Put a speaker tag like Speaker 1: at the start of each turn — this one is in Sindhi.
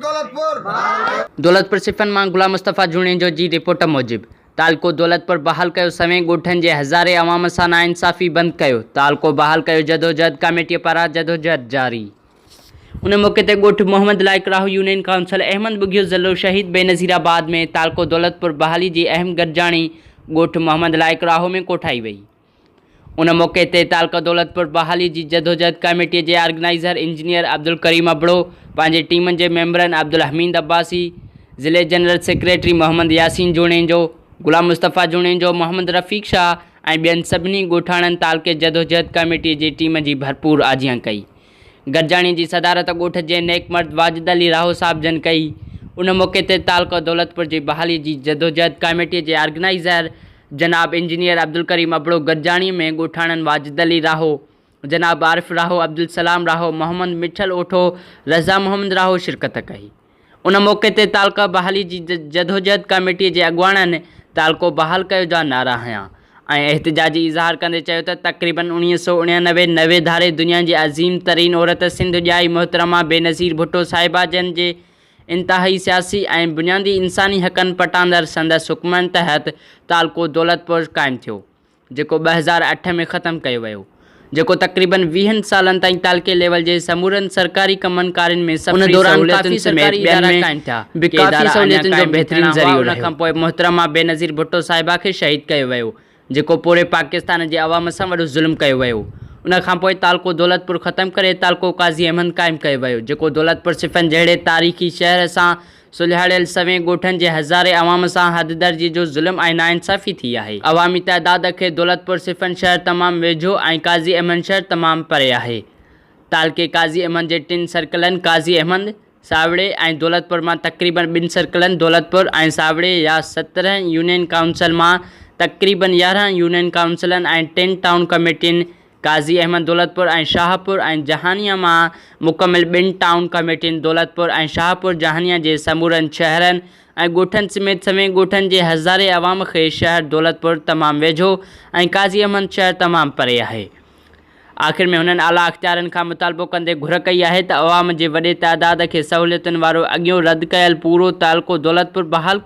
Speaker 1: دولتپور.
Speaker 2: دولتپور صفن مان غلام مصطفيٰ جوڻيجو جي رپورٽ موجب تعلقو دولتپور بحال ڪيو سوين ڳوٺن جي هزارين عوام سان ناانصافي بند ڪيو تعلقو بحال ڪيو جدوجهد ڪاميٽي پاران جدوجهد جاري ان موقعي تي ڳوٺ محمد لائق راهو يونين ڪائونسل احمد ٻگهيو ضلعو شهيد بينظير آباد ۾ تعلقو دولتپور بحالي جي اهم گڏجاڻي ڳوٺ محمد لائق راهو ۾ ڪوٺائي وئي. ان موقعي تي تعلقه دولتپور بحالي جي جدوجهد ڪاميٽي جي آرگنائيزر انجنيئر عبدالڪريم ابڙو، پنهنجي ٽيم جي ميمبرن عبدالحميد عباسي، ضلعي جنرل سيڪريٽري محمد ياسين جوڻيجو، غلام مصطفيٰ جوڻيجو، محمد رفيق شاهه ۽ ٻين سڀني ڳوٺاڻن تعلقي جدوجهد ڪاميٽي جي ٽيم جي ڀرپور آجيان ڪئي. گڏجاڻي جي صدارت ڳوٺ جي نيڪ مرد واجد علي راهو صاحب جن ڪئي. ان موقعي تي تعلقه دولتپور جي بحالي جي جدوجهد ڪاميٽي جي آرگنائيزر جناب انجنيئر عبدالڪريم ابڙو گڏجاڻي ۾ ڳوٺاڻن واجد علي راهو، جناب عارف راهو، عبدالسلام راهو، محمد مٺل اوٺو، رضا محمد راهو شرڪت ڪئي. ان موقعي تي تعلقه بحالي جي جدوجهد ڪاميٽي جي اڳواڻن تعلقو بحال ڪيو جا نعرا هنيا ۽ احتجاجي اظهار ڪندي چيو ته تقريبن اوڻيهه سئو اڻيانوي نوي ڌاري دنيا جي عظيم ترين عورت سنڌ ڄائي محترمه بينظير ڀٽو صاحبه جن جي انتهائي سياسي ۽ بنيادي انساني حقن پٽاندر سندس حڪمن تحت تعلقو دولتپور قائم ٿيو، جيڪو 2008 ۾ ختم ڪيو ويو، جيڪو تقريبن ويهن سالن تائين تعلقي ليول جي سمورن سرڪاري ڪمن ڪارين ۾ سفري سهوليتن سميت ٻين ۾ به ڪافي سهوليتن جو بهترين ذريعو رهيو. ان کان پوء محترمه بينظير ڀٽو صاحبه کي شهيد ڪيو ويو، جيڪو پوري پاڪستان جي عوام سان وڏو ظلم ڪيو ويو. ان کان پوء تعلقو دولتپور ختم ڪري تعلقو قاضي احمد قائم ڪيو ويو، جيڪو دولتپور صفن جهڙي تاريخي شهر سان سلهاڙيل سوين ڳوٺن جي هزارين عوام سان حد درجي جو ظلم ۽ ناانصافي ٿي آهي. عوامي تعداد کي دولتپور صفن شهر تمام ويجهو ۽ قاضي احمد شهر تمام پري آهي. تعلقي قاضي احمد جي ٽن سرڪلن قاضي احمد، ساوڙي ۽ دولتپور مان تقريبن ٻن سرڪلن دولتپور ۽ ساوڙي يا 17 يونين ڪائونسل مان تقريبن 11 يونين ڪائونسلن ۽ ٽن ٽائون ڪميٽين قاضي احمد دولتپور ۽ شاهپور ۽ جهانيان مان مڪمل ٻن ٽائون ڪميٽين دولتپور ۽ شاهپور جهانيان جي سمورن شهرن ۽ ڳوٺن سميت سوين ڳوٺن جي هزارين عوام کي شهر دولتپور تمام ويجهو ۽ قاضي احمد شهر تمام پري آهي. آخر ۾ هنن اعليٰ اختيارين کان مطالبو ڪندي گهر ڪئي آهي ته عوام جي وڏي تعداد کي سهوليتن وارو اڳيون رد ڪيل پورو تعلقو دولتپور بحال.